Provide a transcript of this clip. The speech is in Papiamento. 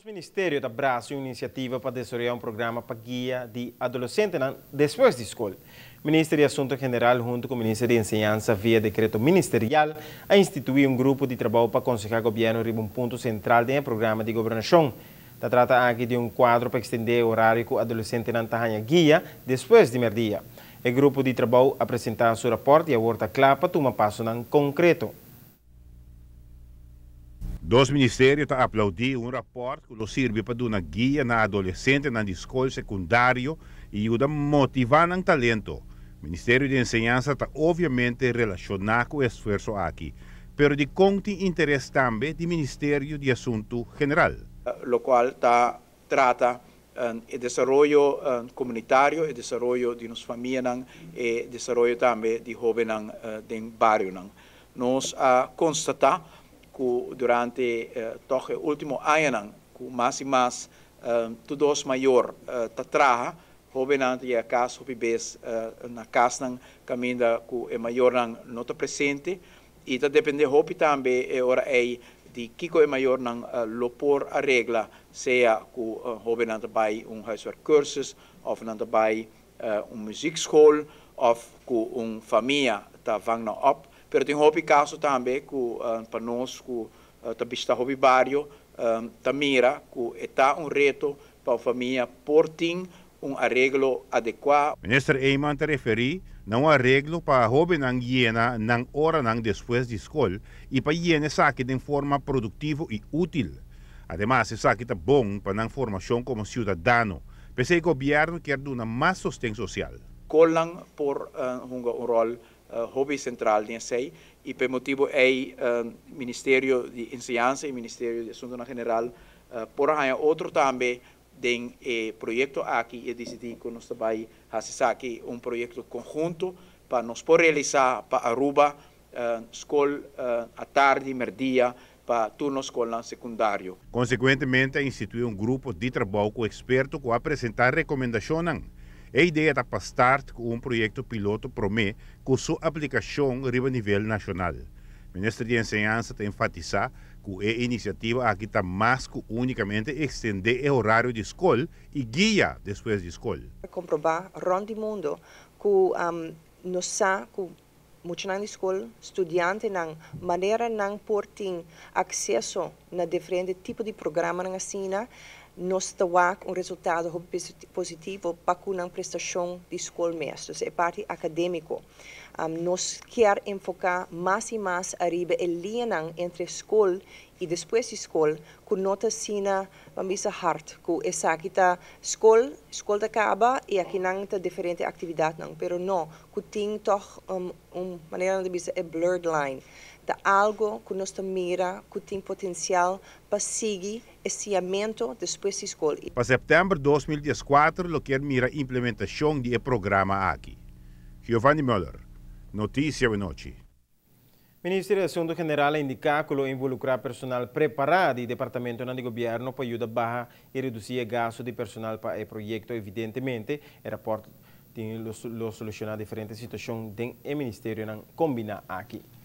Ministerio ta brasa un iniciativa pa desaroya un programa pa guia di adolescente despues di scol. Minister di Asunto General hunto cu Minister di Enseñansa via decreto ministerial a institui un grupo di trabou pa aconseha gobierno riba un punto central den e programa di gobernacion. Ta trata aki di un cuadro pa extende e orario cu adolescentenan ta haya guia despues di merdia. E grupo di trabou a presenta su rapport y awor ta cla pa tuma pasonan concreto. Dos ministerio ta aplaudi un rapport cu lo sirbi pa duna guia na adolescentenan di scol secundario y yuda motiva nan talento. Ministerio di Enseñansa ta obviamente relaciona cu e esfuerso aki, pero di con tin interes tambe di Ministerio di Asunto General. Locual ta trata e desaroyo comunitario, e desaroyo di nos famianan, e desaroyo tambe di hobennan den barionan. Nos a constata cu durante toch e ultimo añanan cu mas y mas tur dos mayor ta traha, hobennan ta yega cas hopi bes na casnan caminda cu e mayornan no ta presente y ta depende hopi tambe e ora ey di kico e mayornan lo por arregla, sea cu hobennan ta bay un huiswerkcursus of nan ta bay un muziekschool of cu un famia ta vang nan op. Pero tin hopi caso tambe cu pa nos cu ta bishita hopi bario ta mira cu e ta un reto pa un famia por tin un areglo adecua. Minister Eman ta referi na un areglo pa hobennan yena nan oranan despues di scol y pa yena esaki den forma productivo y util. Ademas, esaki ta bon pa nan formacion como ciudadano. P'esey gobierno kier duna mas sosten social. Scolnan por hunga un rol hopi central den esey y p'e motibo ey Ministerio di Enseñansa y Ministerio di Asuntonan General por haya otro tambe den e proyecto aki y decidi cu nos ta bay haci esaki un proyecto conhunto pa nos por realisa pa Aruba scol atardi, merdia, pa tur nos scolnan secundario. Consecuentemente a institui un grupo di trabou cu experto cu a presenta recomendacionnan. E idea ta pa start cu un proyecto piloto prome cu su aplicacion riba nivel nacional. Minister di Enseñansa ta enfatisa cu e iniciativa aki ta mas cu unicamente extende e orario di scol y guia despues di scol. Comproba rond di mundo cu nos sa cu muchanan di scol, studiantenan, manera nan por tin acceso na diferente tipo di programanan asina, nos ta wak un resultado hopi positivo pa cu nan prestacion di scol mes, dus e parti academico. Nos kier enfoca mas y mas ariba e liñanan entre scol y despues di scol, cu no ta asina, ban bisa hard, cu esaki ta scol, scol ta caba y akinan ta diferente actividadnan, pero no, cu tin toch un manera di bisa e blurred line. Ta algo cu nos ta mira cu tin potencial pa sigui siñamento despues di scol. Pa september 2014 lo kier mira implementacion di e programa aki. Giovanni Muller, Noticia Nochi. Ministerio di Asunto General a indica cu lo involucra personal prepara di departamento di gobierno pa yuda baha y reduci e gasto di personal pa e proyecto. Evidentemente, e rapport tin lo soluciona diferente situacion den e ministerionan combina aki.